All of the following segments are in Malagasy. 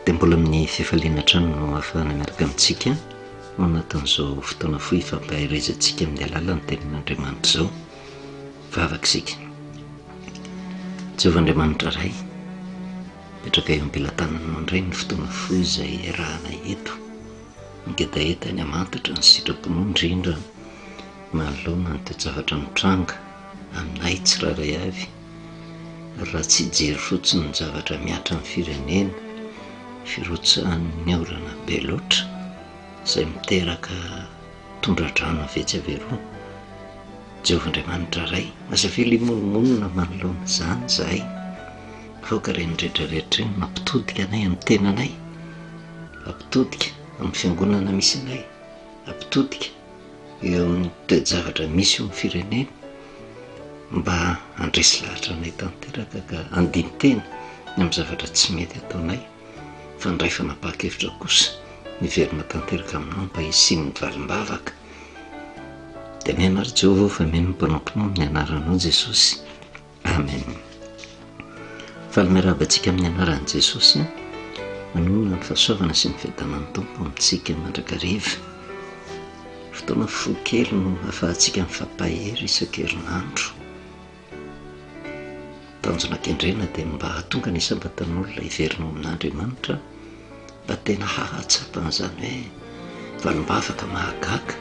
Dia mbola amin'ny fifaliana hatrany no ahafahana miaraka amintsika ao anatin'izao fotoana fohy ifampaherezantsika amin'ny alalan'ny Tenin'Andriamanitra izao. Vavaka isika. Jehovah Andriamanitra Ray, mipetraka eo am-pelatananao indray ny fotoana fohy izay iarahana eto. Mangetaheta ny hamantatra ny sitraponao indrindra manoloana ny toe-javatra mitranga aminay tsirairay avy. Ary raha tsy hijery fotsiny ny zavatra mihatra amin'ny firenena, firotsahan'ny orana be loatra izay miteraka tondra-drano avy etsy avy eroa. Jehovah Andriamanitra Ray, aza avela himonomonona manoloana izany izahay. Aoka ireny rehetra rehetra ireny mampitodika anay amin'ny tenanay, hampitodika amin'ny fiangonana misy anay, hampitodika eo amin'ny toe-javatra misy eo amin'ny firenena mba handresy lahatra anay tanteraka ka handini-tena ny amin'ny zavatra tsy mety ataonay fa handray fanapahan-kevitra kosa hiverina tanteraka aminao mba hisian'ny valim-bavaka. Dia mihaino ary Jehovah fa mino ny mpanomponao amin'ny anaranao Jesosy. Amen. Faly miarahaba antsika amin'ny anaran'i Jesosy. Manonona ny fahasoavana sy ny fiadanan'ny Tompo amintsika mandrakariva. Fotoana fohy kely no ahafahantsika mifampahery isan-kerinandro. Tanjona kendrena dia mba hahatonga ny isam-batan'olona hiverina ao amin'Andriamanitra mba tena hahatsapa an'izany hoe valim-bavaka mahagaga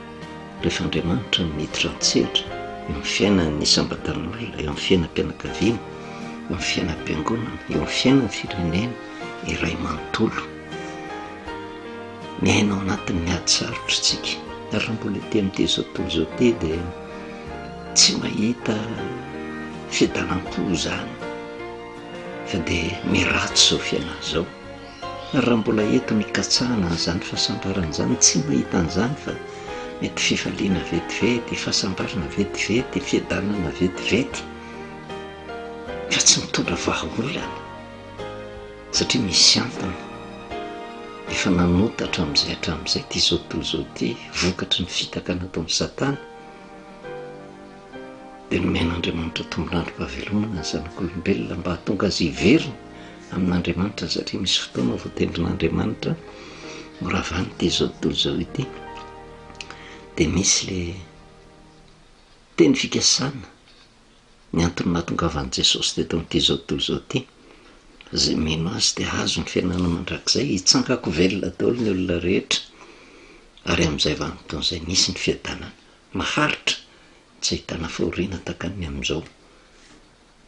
rehefa Andriamanitra no miditra an-tsehatra eo amin'ny fiainan'ny isam-batan'olona, eo amin'ny fiainam-pianakaviana, eo amin'ny fiainam-piangonana, eo amin'ny fiainan'ny firenena iray manontolo. Miaina ao anatin'ny ady sarotra isika ary raha mbola ety amin'ity izao tontolo izao ity dia tsy mahita fiadanam-po izany fa dia miratsy izao fiainana izao. Ary raha mbola eto no ikatsahana an'izany fahasambarana izany, tsy mahita an'izany fa mety fifaliana vetivety, fahasambarana vetivety, fiadanana vetivety, fa tsy mitondra vahaolana satria misy antony efa nanota hatramin'izay hatramin'izay ity izao tontolo izao ity vokatry ny fitaka nataon'i Satana. Dia nomen'Andriamanitra tombon'androm-pahavelomana ny zanak'olombelona mba hahatonga azy hiverina amin'Andriamanitra satria misy fotoana voatendrin'Andriamanitra horavany ity izao tontolo izao ity. Dia misy le teny fikasana ny antony nahatongavan'i Jesosy teto amin'ity izao tontolo izao ity. Izay mino azy dia hahazo ny fiainana mandrakizay, hitsangako velona daholo ny olona rehetra ary amin'izay vanim-potoana izay nisy ny fiadanana maharitra tsy ahitana fahoriana tahaka ny amin'izao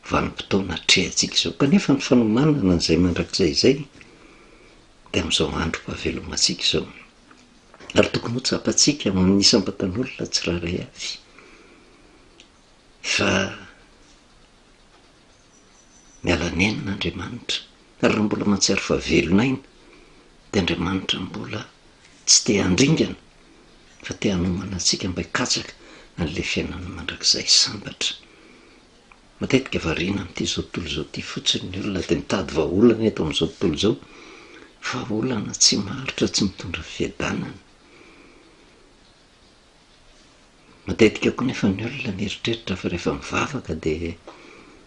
vanim-potoana atrehantsika izao. Kanefa ny fanomanana an'izay mandrakizay izay dia amin'izao androm-pahavelomantsika izao. Ary tokony ho tsapantsika ao amin'ny isam-batan'olona tsirairay avy fa miala nenina Andriamanitra. Ary raha mbola mahatsiaro fa velon'aina dia Andriamanitra mbola tsy te handringana fa te hanomana antsika mba hikatsaka an'ilay fiainana mandrakizay sambatra. Matetika variana amin'ity izao tontolo izao ity fotsiny ny olona dia mitady vahaolana eto amin'izao tontolo izao, vahaolana tsy maharitra, tsy mitondra fiadanana. Matetika koa nefa ny olona mieritreritra fa rehefa mivavaka dia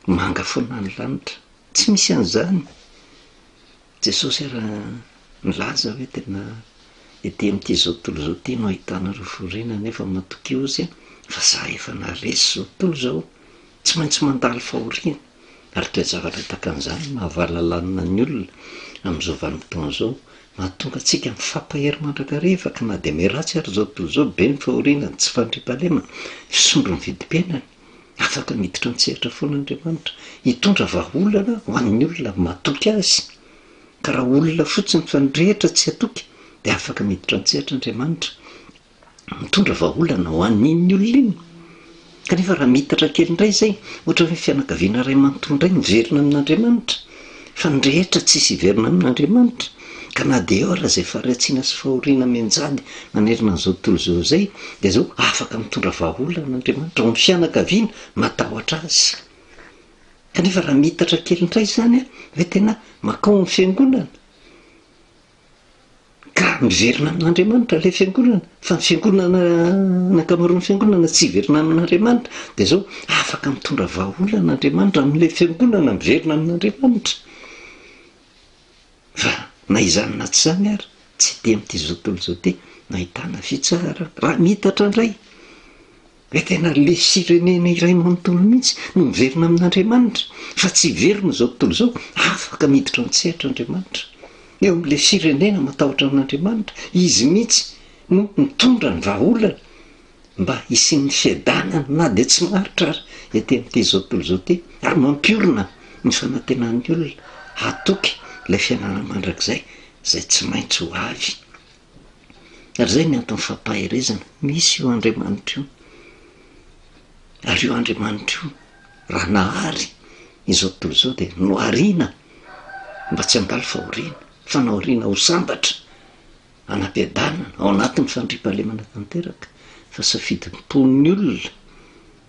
manga foana ny lanitra. Tsy misy an'izany. Jesosy ary nilaza hoe tena ety amin'ity izao tontolo izao ity no ahitanareo fahoriana nefa matokia ozy fa za efa naharesy izao tontolo izao. Tsy maintsy mandalo fahoriana ary toe-javatra tahaka an'izany no mahavalalanina ny olona amin'izao vanim-potoana izao. Mahatonga antsika mifampahery mandrakariva ka na dia miharatsy ary izao tontolo izao, be ny fahoriana, ny tsy fandriampahalemana, fisondron'ny vidim-piainana. Afaka miditra an-tsehatra foana Andriamanitra hitondra vahaolana ho an'ny olona matoky Azy. Ka raha olona fotsiny fa ny rehetra tsy hatoky dia afaka miditra an-tsehatra Andriamanitra mitondra vahaolana ho an'iny olona iny. Kanefa raha miitatra kely indray izay, ohatra hoe fianakaviana iray manontolo indray miverina amin'Andriamanitra, fa ny rehetra tsisy hiverina amin'Andriamanitra, ka na dia eo ara izay faharatsiana sy fahoriana mianjady manerana an'izao tontolo izao izay, dia izao afaka mitondra vahaolana Andriamanitra ho an'ny fianakaviana matahotra Azy. Kanefa raha miitatra kely indray izany an, hoe tena mankao amin'ny fiangonana, Ka miverina amin'Andriamanitra ilay fiangonana, fa ny fiangonana, ny ankamaroan'ny fiangonana tsy hiverina amin'Andriamanitra, dia izao, afaka mitondra vahaolana Andriamanitra amin'ilay fiangonana miverina amin'Andriamanitra. Fa Na izany na tsy izany ary, tsy ety amin'ity izao tontolo izao ity no ahitana fitsaharana. Raha miitatra indray, dia tena ilay firenena iray manontolo mihitsy no miverina amin'Andriamanitra, fa tsy hiverina izao tontolo izao, afaka miditra an-tsehatra Andriamanitra. Eo amin'ilay firenena matahotra an'Andriamanitra, Izy mihitsy no mitondra ny vahaolana mba hisian'ny fiadanana na dia tsy maharitra ary ety amin'ity izao tontolo izao ity, ary mampiorina ny fanantenan'ny olona hatoky ilay fiainana mandrakizay izay tsy maintsy ho avy. Ary izay ny anton'ny fampaherezana, misy io Andriamanitra io. Ary io Andriamanitra io, raha nahary izao tontolo izao dia nohariana mba tsy handalo fahoriana, fa nohariana ho sambatra, hanam-piadanana, ao anatin'ny fandriampahalemana tanteraka, fa safidimpon'ny olona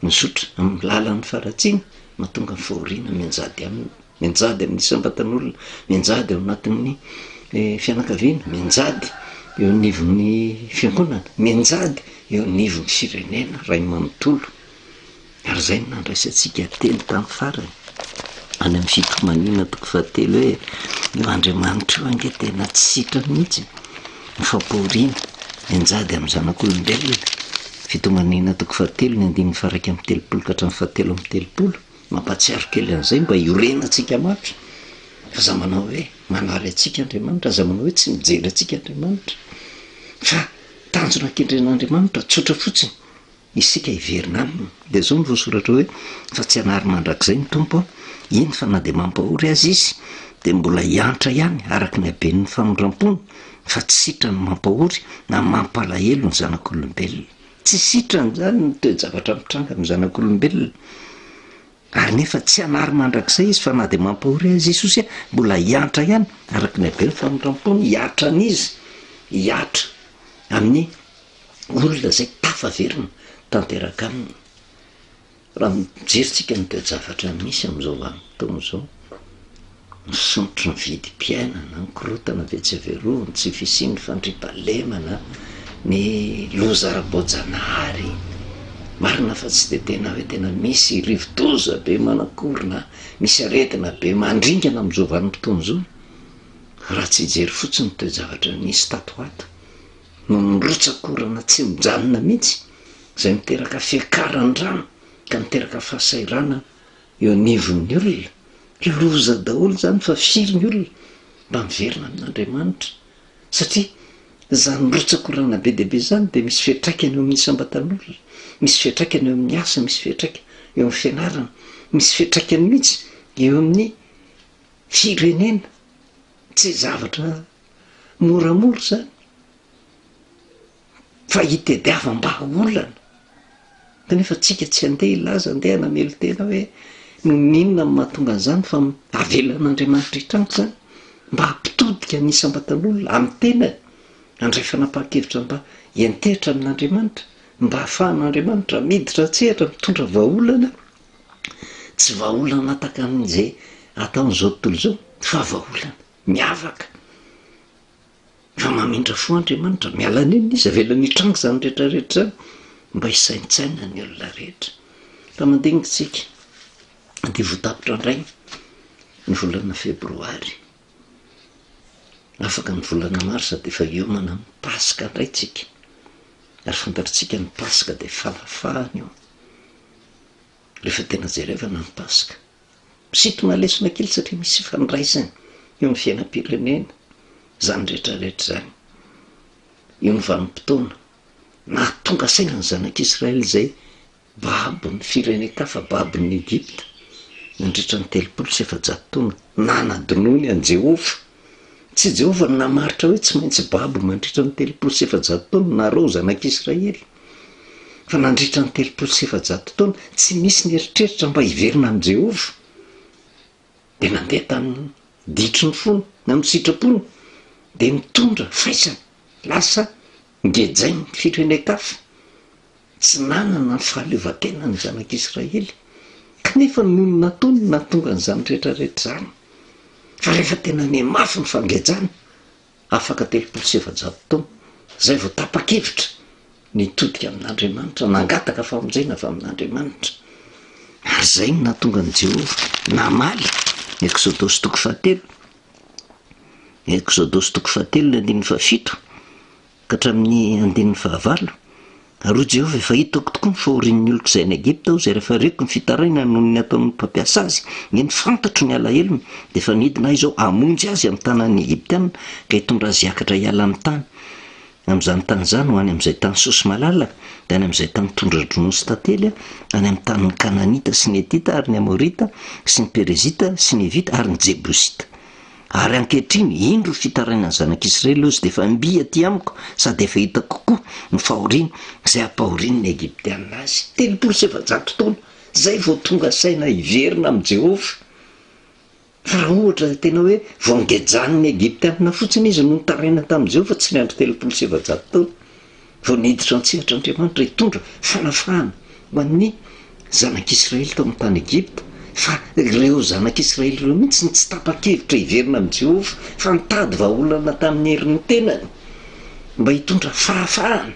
mizotra amin'ny lalan'ny faharatsiana mahatonga ny fahoriana mianjady aminy, mianjady amin'ny isam-batan'olona, mianjady ao anatin'ny fianakaviana, mianjady eo anivon'ny fiangonana, mianjady eo anivon'ny firenena iray manontolo. Ary izay no nandraisantsika teny tamin'ny farany, any amin'ny fitomaniana toko fahatelo hoe, io Andriamanitra io ange tena tsy sitrany mihitsy ny fampahoriana mianjady amin'ny zanak'olombelona. Fitomaniana toko fahatelo ny andininy faha-31 ka hatramin'ny fahatelo-amby-telopolo, mampahatsiaro kely an'izay mba hiorenantsika mafy. Aza manao hoe manary antsika Andriamanitra, aza manao hoe tsy mijery antsika Andriamanitra, fa tanjona kendren'Andriamanitra tsotra fotsiny, Isika hiverina aminy. Dia izao no voasoratra hoe, Fa tsy hanary mandrakizay ny Tompo, eny fa na dia mampahory aza Izy, dia mbola hiantra ihany araka ny haben'ny famindram-pony, fa tsy sitrany ny mampahory na mampalahelo ny zanak'olombelona. Tsy sitrany izany ny toe-javatra mitranga amin'ny zanak'olombelona. Ary nefa tsy hanary mandrakizay Izy, fa na dia mampahory aza Izy, mbola hiantra ihany araka ny haben'ny famindram-pony, hiantra an'iza? Hiantra amin'ny olona izay tafaverina tanteraka aminy. Raha mijery tsika ny toe-javatra misy amin'izao vanim-potoana izao, misondrotry ny vidim-piainana, ny korontana avy etsy avy eroa, ny tsy fisian'ny fandriampahalemana, ny loza ara-boajanahary, marina fa tsy dia tena hoe tena misy rivo-doza be manakory na misy aretina be mandringana amin'izao vanim-potoana izao, raha tsy hijery fotsiny ny toe-javatra nisy tato ho ato. no mirotsak'orana tsy mijanona mihitsy, izay miteraka fiakaran-drano ka miteraka fahasahiranana eo anivon'ny olona. Loza daholo izany fa firy ny olona mba miverina amin'Andriamanitra satria izany rotsak'orana be dia be izany dia misy fiantraikany eo amin'ny isam-batan'olona, misy fiantraikany eo amin'ny asa, misy fiantraikany eo amin'ny fianarana, misy fiantraikany mihitsy eo amin'ny firenena. Tsy zavatra Moramora izany fa hitediavam-bahaolana, kanefa tsika tsy handeha hilaza, handeha hanamelo-tena hoe noho ny inona no mahatonga an'izany fa avelan'Andriamanitra hitranga izany mba hampitodika ny isam-batan'olona amin'ny tenany, handray fanapahan-kevitra mba hiantehitra amin'Andriamanitra, mba hahafahan'Andriamanitra miditra an-tsehatra mitondra vahaolana, tsy vahaolana tahaka an'izay ataon'izao tontolo izao fa vahaolana Miavaka. Fa mamindra fo Andriamanitra, miala nenina Izy, avelany hitranga izany rehetra rehetra izany mba hisaintsaina ny olona rehetra. Fa mandinika isika, dia vao tapitra indray ny volana febroary, afaka ny volana marsa dia efa hiomana amin'ny Paska indray tsika. Ary fantatritsika ny Paska dia fanafahana io. Rehefa tena jerevana ny Paska. Misintona lesona kely satria misy ifandraisany eo amin'ny fiainam-pirenena izany rehetra rehetra izany. Io ny vanim-potoana nahatonga saina ny zanak'Israely izay babon'ny firenen-kafa, babon'ny Egypta nandritra ny 430 taona, nanadinoany an'i Jehovah. Tsy Jehovah no namaritra hoe tsy maintsy babo mandritra ny 430 taona nareo zanak'Israely. Fa nandritra ny 430 taona, tsy nisy nieritreritra mba hiverina amin'i Jehovah. Dia nandeha tamin'ny ditry ny fony, na ny sitrapony, dia nitondra faisana, lasa ngejain'ny firenen-kafa. Tsy nanana ny fahaleovantena ny zanak'Israely. Kanefa noho ny nataony no nahatonga an'izany rehetra rehetra izany. Fa rehefa tena nihamafy ny fangejana, Afaka 430 taona, izay vao tapa-kevitra ny hitodika amin'Andriamanitra, nangataka famonjena avy amin'Andriamanitra. Ary izay no nahatonga an'i Jehovah namaly, Eksodosy toko fahatelo. Eksodosy toko fahatelo ny andininy fahafito ka hatramin'ny andininy fahavalo, Ary hoy Jehovah, Efa hitako tokoa ny fahorian'ny oloko izay any Egypta aho, izay rehefa reko ny fitarainany noho ny nataon'ny mpampiasa azy, eny, fantatro ny alahelony, dia efa nidina aho izao hamonjy azy amin'ny tanan'ny Egyptiana, ka hitondra azy hiakatra hiala amin'ny tany, amin'izany tany izany, ho any amin'izay tany soa sy malalaka, dia any amin'izay tany tondra-dronono sy tantely, any amin'ny tanin'ny Kananita sy ny Hetita ary ny Amorita sy ny Perezita sy ny Hevita ary ny Jebosita. Ary ankehitriny, indro fitarainan'ny zanak'Israely ozy dia efa mby aty amiko, sady efa hitako koa ny fahoriana izay ampahorian'ny Egyptiana azy. 430 taona izay vao tonga saina hiverina amin'i Jehovah. Fa raha ohatra tena hoe vao ngejan'ny Egyptiana fotsiny izy no nitaraina tamin'i Jehovah, tsy niandry 430 taona. Vao niditra an-tsehatra Andriamanitra hitondra fanafahana ho an'ny zanak'Israely tao amin'ny tany Egypta, fa ireo zanak'Israely ireo mihitsy no tsy tapa-kevitra hiverina amin'i Jehovah, fa nitady vahaolana tamin'ny herin'ny tenany mba hitondra fahafahana,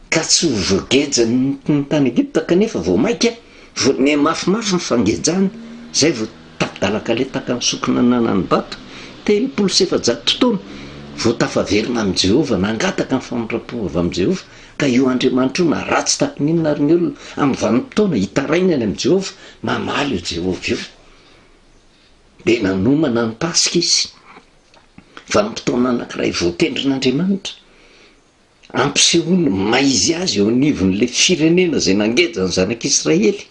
ka tsy ho voagejan'ny tany Egypta, kanefa vao mainka vao nihamafimafy ny fangejana, izay vao Tapi-dalan-kaletaka ny sokina nanani-bato, 430 taona vao tafaverina amin'i Jehovah, nangataka ny famindram-po avy amin'i Jehovah, ka io Andriamanitra io na ratsy tahaka ny inona ary ny olona, amin'ny vanim-potoana hitarainany amin'i Jehovah, mamaly io Jehovah io. Dia nanomana ny Paska izy, vanim-potoana anankiray voatendrin'Andriamanitra. Ampisehoany ny maha izy azy eo anivon'ilay firenena izay nangeja ny zanak'Israely,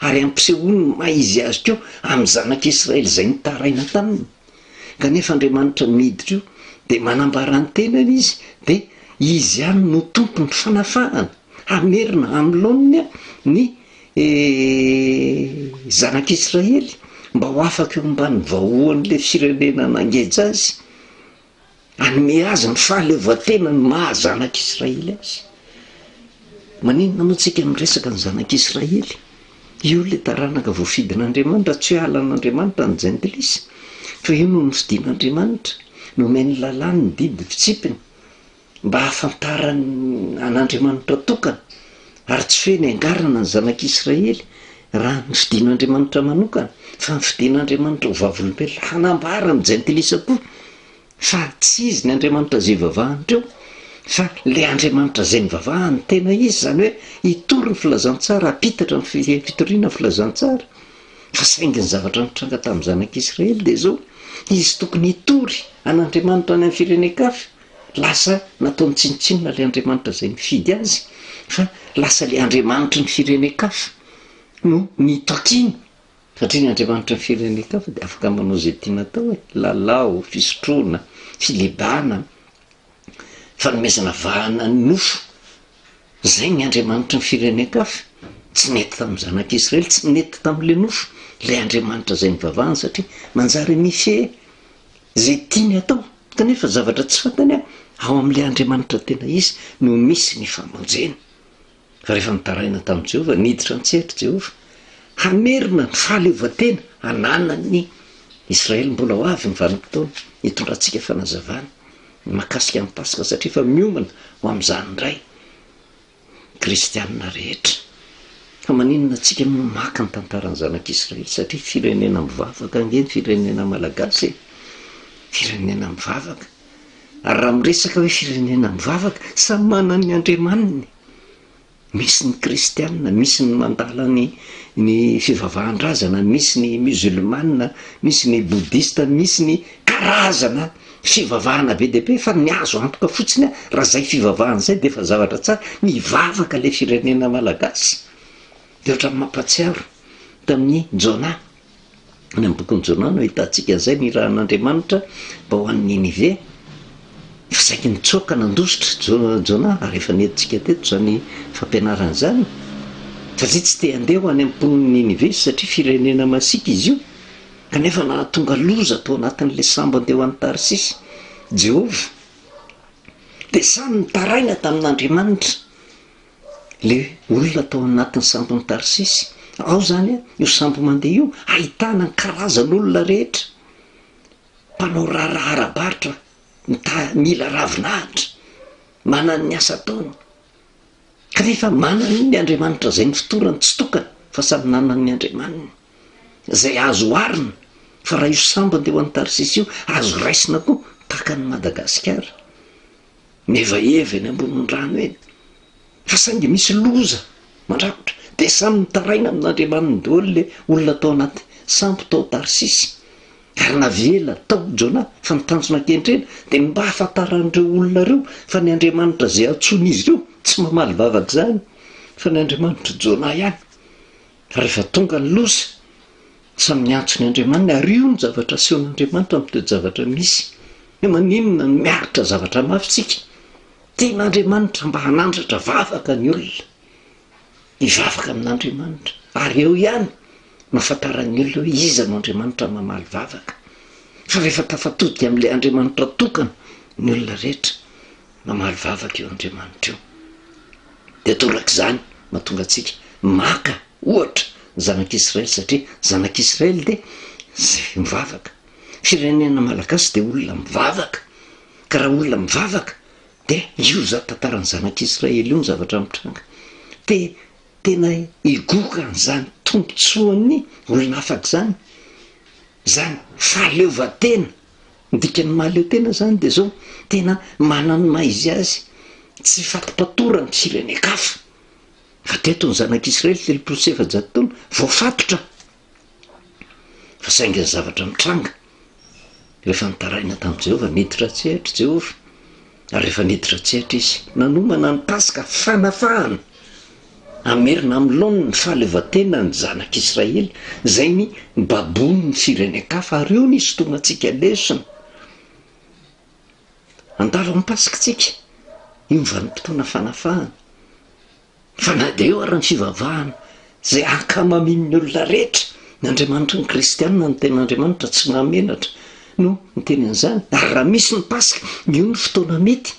ary ampisehoany ny maha izy azy koa amin'ny zanak'Israely izay nitaraina taminy. Kanefa Andriamanitra miditra io dia manambara ny tenany Izy, dia Izy ihany no Tompon'ny fanafahana, hamerina amin'ny laoniny ny zanak'Israely mba ho afaka eo ambany vahoan'ilay firenena nangeja azy. Hanome azy ny fahaleovantenany maha zanak'Israely azy. Maninona moa tsika miresaka ny zanak'Israely? Io ilay taranaka voafidin'Andriamanitra, tsy hoe halan'Andriamanitra ny jentilisa, fa io no nofidin'Andriamanitra, nomeny lalàny ny didy fitsipiny mba hahafantarany an'Andriamanitra tokana, ary tsy hoe niangarana ny zanak'Israely raha nofidin'Andriamanitra manokana, fa nofidin'Andriamanitra ho vavolombelona hanambara amin'ny jentilisa koa fa tsy izy ny Andriamanitra izay ivavahan'ireo, fa ilay Andriamanitra izay nivavahany tena izy, izany hoe hitory ny filazantsara, hampitatra ny fitoriana ny filazantsara. Fa saingy ny zavatra nitranga tamin'ny zanak'Israely dia izao, izy tokony hitory an'Andriamanitra any amin'ny firenen-kafa, lasa nataony tsinontsinona ilay Andriamanitra izay nifidy azy, fa lasa ilay Andriamanitry ny firenen-kafa no nitokiany. Satria ny Andriamanitry ny firenen-kafa dia afaka manao izay tiana atao e, lalao, fisotroana, filibana, fanomezana vahana ny nofo. Izay ny Andriamanitry ny firenen-kafa. Tsy nety tamin'ny zanak'Israely, tsy nety tamin'ilay nofo, ilay Andriamanitra izay nivavahany satria manjary mifehy izay tiany atao. Kanefa zavatra tsy fantany ao amin'ilay Andriamanitra tena izy no misy ny famonjena. Fa rehefa nitaraina tamin'i Jehovah, niditra an-tsehatra Jehovah hamerina ny fahaleovantena ananan'ny Israely. Mbola ho avy ny vanim-potoana hitondrantsika fanazavana mahakasika ny Paska, satria efa miomana ho amin'izany indray ny kristianina rehetra. Fa maninona antsika moa maka ny tantaran'ny zanak'Israely? Satria firenena mivavaka ange ny firenena malagasy e! Firenena mivavaka. Ary raha miresaka hoe firenena mivavaka, samy manana ny Andriamaniny. Misy ny kristianina, misy ny mandala ny ny fivavahan-drazana, misy ny musulmana, misy ny boudhiste, misy ny karazana fivavahana be dia be, fa ny azo antoka fotsiny raha izay fivavahana izay dia efa zavatra tsara, mivavaka ilay firenena malagasy. Dia ohatran'ny mampahatsiaro tamin'i Jonah. Any amin'ny bokin'i Jona no ahitantsika an'izay, nirahan'Andriamanitra mba ho any Ninive, fa saingy nitsoaka nandositra Jona, ary efa nentintsika teto izany fampianarana izany, satria tsy te handeha ho any amin'ny mponin'i Ninive izy, satria firenena masiaka izy io, kanefa nahatonga loza tao anatin'ilay sambo handeha ho any Tarsisy Jehovah, dia samy nitaraina tamin'Andriamanitra. Le olona tao anatin'ny sambon'i Tarsisy. Ao izany io sambo mandeha io ahitana ny karazan'olona rehetra, mpanao raharaha ara-barotra, mita- mila ravinahitra, manana ny asa ataony, kanefa manana ny Andriamanitra izay nifotorany tsy tokana fa samy nanana ny Andriamaniny, izay azo oharina. Fa raha io sambo andeha ho any Tarsisy io, azo raisina koa tahaka an'i Madagasikara. Mihevaheva eny ambonin'ny rano eny. Fa saingy misy loza mandrakotra. Dia samy mitaraina amin'Andriamaniny daholo ilay olona tao anaty sambo tao Tarsisy. Ary navela tao Jona fa ny tanjona kendrena dia ny mba hahafantaran'ireo olona ireo fa ny Andriamanitra izay antsoin'izy ireo tsy mamaly vavaka izany fa ny Andriamanitr'i Jona ihany. Fa rehefa tonga ny loza, samy niantso ny Andriamaniny ary io no zavatra asehon'Andriamanitra amin'ny toe-javatra misy. Hoe maninona no miaritra zavatra mafy isika? Tian'Andriamanitra mba hanandratra vavaka ny olona. Hivavaka amin'Andriamanitra. Ary eo ihany no ahafantaran'ny olona hoe iza no Andriamanitra mamaly vavaka. Fa rehefa tafatodika amin'ilay Andriamanitra tokana ny olona rehetra, mamaly vavaka io Andriamanitra io. Dia torak'izany mahatonga antsika maka ohatra ny zanak'Israely satria zanak'Israely dia izay mivavaka. Firenena malagasy dia olona mivavaka. Ka raha olona mivavaka Dia io izany tantaran'ny zanak'Israely io ny zavatra mitranga. Dia tena higoka an'izany tombontsoan'ny olona afaka izany, izany fahaleovantena. Ny dikan'ny mahaleo tena izany dia izao, tena manana ny maha izy azy, tsy fatopatoran'ny firenen-kafa. Fa teto ny zanak'Israely 430 taona, voafatotra. Fa saingy ny zavatra mitranga, rehefa nitaraina tamin'i Jehovah, niditra an-tsehatra i Jehovah, ary rehefa niditra an-tsehatra izy, nanomana ny Paska fanafahana, hamerina amin'ny laoniny ny fahaleovantenan'ny zanak'Israely, izay ny baboin'ny firenen-kafa, ary io no isintonantsika lesona. Handalo amin'ny Paska isika, io ny vanim-potoana fanafahana. Fa na dia eo ary ny fivavahana izay ankamamian'ny olona rehetra, ny Andriamanitry ny Kristianina no tena Andriamanitra tsy mahamenatra no miteny an'izany, ary raha misy ny Paska, io no fotoana mety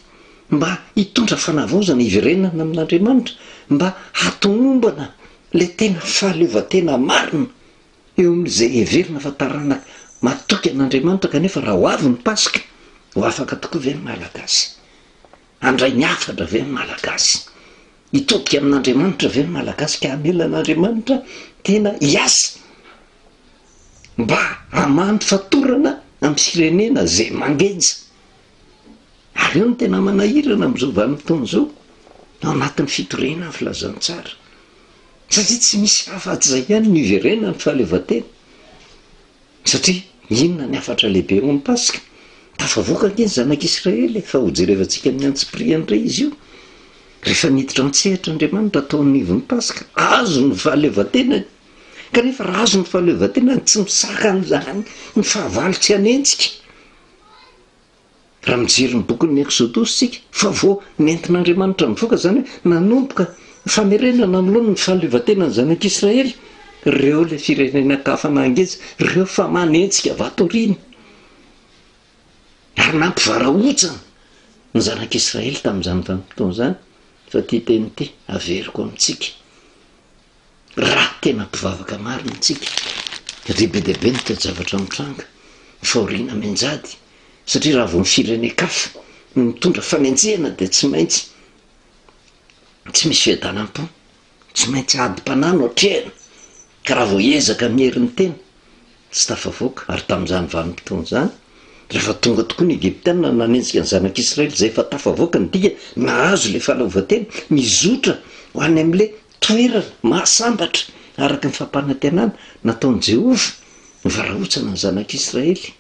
mba hitondra fanavaozana hiverenana amin'Andriamanitra, mba hahatomombana ilay tena fahaleovantena marina eo amin'izay heverina fa taranaka matoky an'Andriamanitra, kanefa raha ho avy ny Paska, ho afaka tokoa ve ny Malagasy? Handray ny hafatra ve ny Malagasy? Hitodika amin'Andriamanitra ve ny Malagasy ka hamela an'Andriamanitra tena hiasa mba hamaha ny fatorana amin'ny firenena izay mangeja? Ary eo no tena manahirana amin'izao vanim-potoana izao, ao anatin'ny fitoriana ny filazantsara. Satria tsy misy afa-tsy izay ihany no hiverenan'ny fahaleovantena. Satria inona ny hafatra lehibe ao amin'ny Paska? Tafavoaka ange ny zanak'Israely e, fa hojerevantsika amin'ny antsipiriany indray izy io. Rehefa niditra an-tsehatra Andriamanitra tao anivon'ny Paska, azo ny fahaleovantenany. Kanefa raha azo ny fahaleovantenany, tsy misakana izany ny fahavalo tsy hanenjika. Raha mijery ny bokin'ny Eksodosy isika, fa vao nentin'Andriamanitra nivoaka, izany hoe nanomboka ny famerenana ny laoniny ny fahaleovantenan'ny zanak'Israely, ireo ilay firenena an-kafa nangeja, ireo fa manenjika vato aoriana, ary nampivarahontsana ny zanak'Israely tamin'izany vanim-potoana izany, fa ity teny ity averiko amintsika. Raha tena mpivavaka marina isika, satria be dia be ny toe-javatra mitranga, ny fahoriana mianjady, satria raha vao ny firenen-kafa no mitondra fanenjehana dia tsy maintsy tsy misy fiadanam-po, tsy maintsy adim-panahy no atrehina, ka raha vao hiezaka ny herin'ny tena, tsy tafavoaka, ary tamin'izany vanim-potoana izany, rehefa tonga tokoa ny Egyptiana nanenjika ny zanak'Israely izay efa tafavoaka ny dikany, nahazo ilay fahaleovantena, mizotra ho any amin'ilay toerana mahasambatra araka ny fampanantenana nataon'i Jehovah, nivarahontsana ny zanak'Israely.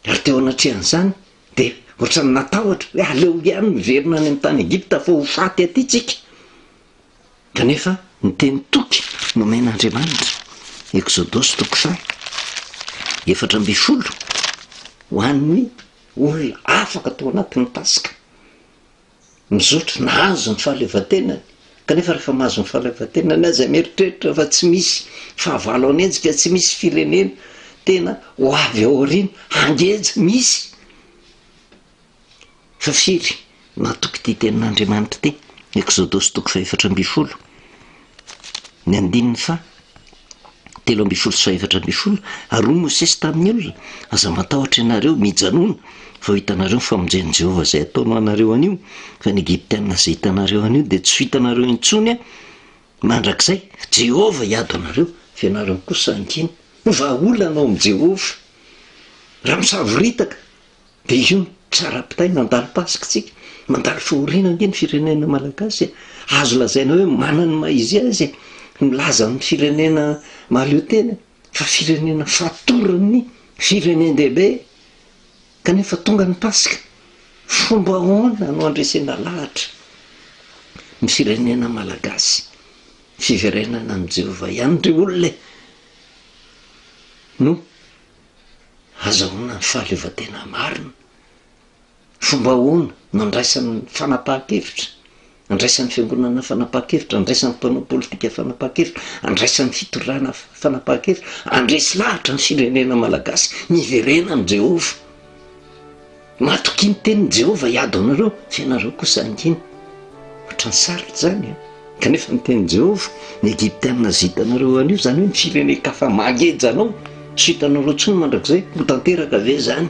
Ary teo anatrehan'izany, dia ohatran'ny natahotra hoe aleo ihany miverina any amin'ny tany Egypta fa ho faty aty tsika. Kanefa ny teny toky nomen'Andriamanitra, Eksodosy toko faha 14, ho an'ny olona afaka tao anatin'ny Paska, mizotra, nahazo ny fahaleovantenany, kanefa rehefa mahazo ny fahaleovantenany aza mieritreritra fa tsy misy fahavalo hanenjika, tsy misy firenena tena ho avy ao aoriana hangeja, misy. Fa firy natoky ity tenin'Andriamanitra ity? Eksodosy toko fahefatra ambinifolo, ny andininy faha 13 sy fahefatra ambinifolo, Ary hoy Mosesy tamin'ny olona, Aza matahotra ianareo, mijanòna, fa ho hitanareo ny famonjen'i Jehovah izay hataony ho anareo anio, fa ny Egyptiana izay hitanareo anio dia tsy ho hitanareo intsony mandrakizay, Jehovah hiady ho anareo, fa ianareo kosa hangina. Ny vahaolana ao amin'i Jehovah. Raha misavoritaka, dia io no tsara ampitaina, handalo Paska isika, mandalo fahoriana ange ny firenena malagasy e! Azo lazaina hoe manana ny maha izy azy e! Milaza amin'ny firenena mahaleo tena fa firenena fatoran'ny firenen-dehibe, kanefa tonga ny Paska, fomba ahoana no handresena lahatra ny firenena malagasy? Fiverenana amin'i Jehovah ihany ry olona e! No azahoana ny fahaleovantena marina. Fomba ahoana no andraisan'ny fanapahan-kevitra, andraisan'ny fiangonana fanapahan-kevitra, andraisan'ny mpanao politika fanapahan-kevitra, andraisan'ny fitondrana fanapahan-kevitra, handresy lahatra ny firenena malagasy miverena amin'i Jehovah. Matokia ny tenin'i Jehovah hiady ho anareo, fa ianareo kosa hangina. Ohatran'ny sarotra izany an! Kanefa ny tenin'i Jehovah, ny Egyptiana izay hitanareo anio, izany hoe ny firenen-kafa mangeja anao, tsy hitanareo intsony mandrakizay, ho tanteraka ve izany?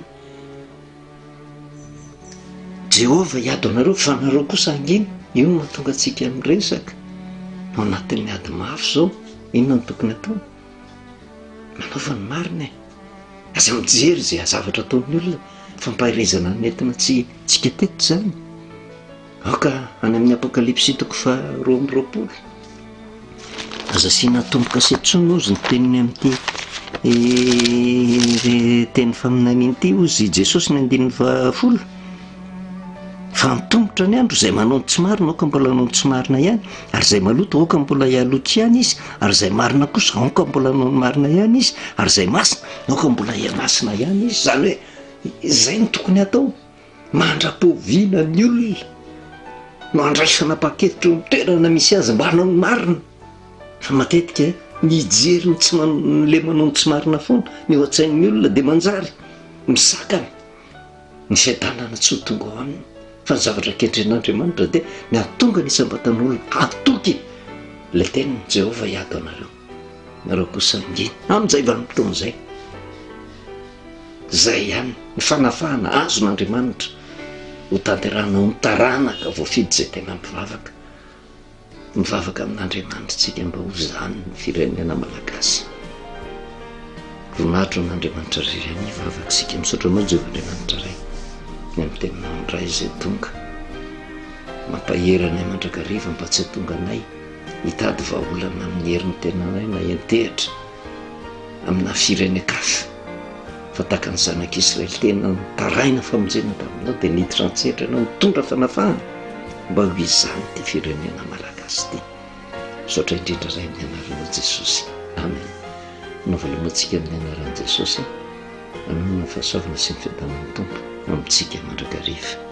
Jehovah hiady ho anareo, fa anareo kosa hangina. Io no mahatonga antsika miresaka ao anatin'ny ady mafy izao. Inona no tokony hatao? Manaova ny marina e! Aza mijery izay zavatra ataon'ny olona, fampaherezana nentina tsy tsika teto izany. Aoka any amin'ny Apokalypsy toko faha 22. Aza asiana tombo-kase intsony hozy ny teniny amin'ity teny faminaniana ity hozy i Jesosy ny andininy fahafolo. Fa antomotra ny andro, izay manao ny tsy marina aoka mbola hanao ny tsy marina ihany, ary izay maloto aoka mbola hihaloto ihany izy, ary izay marina kosa aoka mbola hanao ny marina ihany izy, ary izay masina aoka mbola hihamasina ihany izy. Izany hoe izay no tokony hatao. Mandra-poviana ny olona no handray fanapahan-kevitra eo amin'ny toerana misy azy mba hanao ny marina. Fa matetika ny hijery ny tsy man- le manao ny tsy marina foana ny ao an-tsain'ny olona dia manjary misakana. Ny fiadanana tsy ho tonga ao aminy, fa ny zavatra kendren'Andriamanitra dia ny hahatonga ny isam-batan'olona hatoky ilay teniny, Jehovah hiady ho anareo, nareo kosa hangina. Amin'izay vanim-potoana izay, izay ihany ny fanafahana azon'Andriamanitra hotanterahina ao amin'ny taranaka voafidy izay tena mpivavaka. Mivavaka amin'Andriamanitra mba ho izany ny firenena malagasy. Voninahitra ho an'Andriamanitra irery ihany hivavaka isika. Misaotra anao Jehovah Andriamanitra Ray ny amin'ny teninao indray izay tonga. Mampahery anay mandrakariva mba tsy hahatonga anay hitady vahaolana amin'ny herin'ny tenanay na hiantehatra amina firenen-kafa. Fa tahaka ny zanak'Israely tena nitaraina famonjena taminao dia niditra an-tsehatra ianao nitondra fanafahana mba ho izany ity firenena malagasy ity. Misaotra indrindra Ray amin'ny anaranao Jesosy. Amen. Manao veloma antsika amin'ny anaran'i Jesosy. Hanonona ny fahasoavana sy ny fiadanan'ny Tompo amintsika mandrakariva.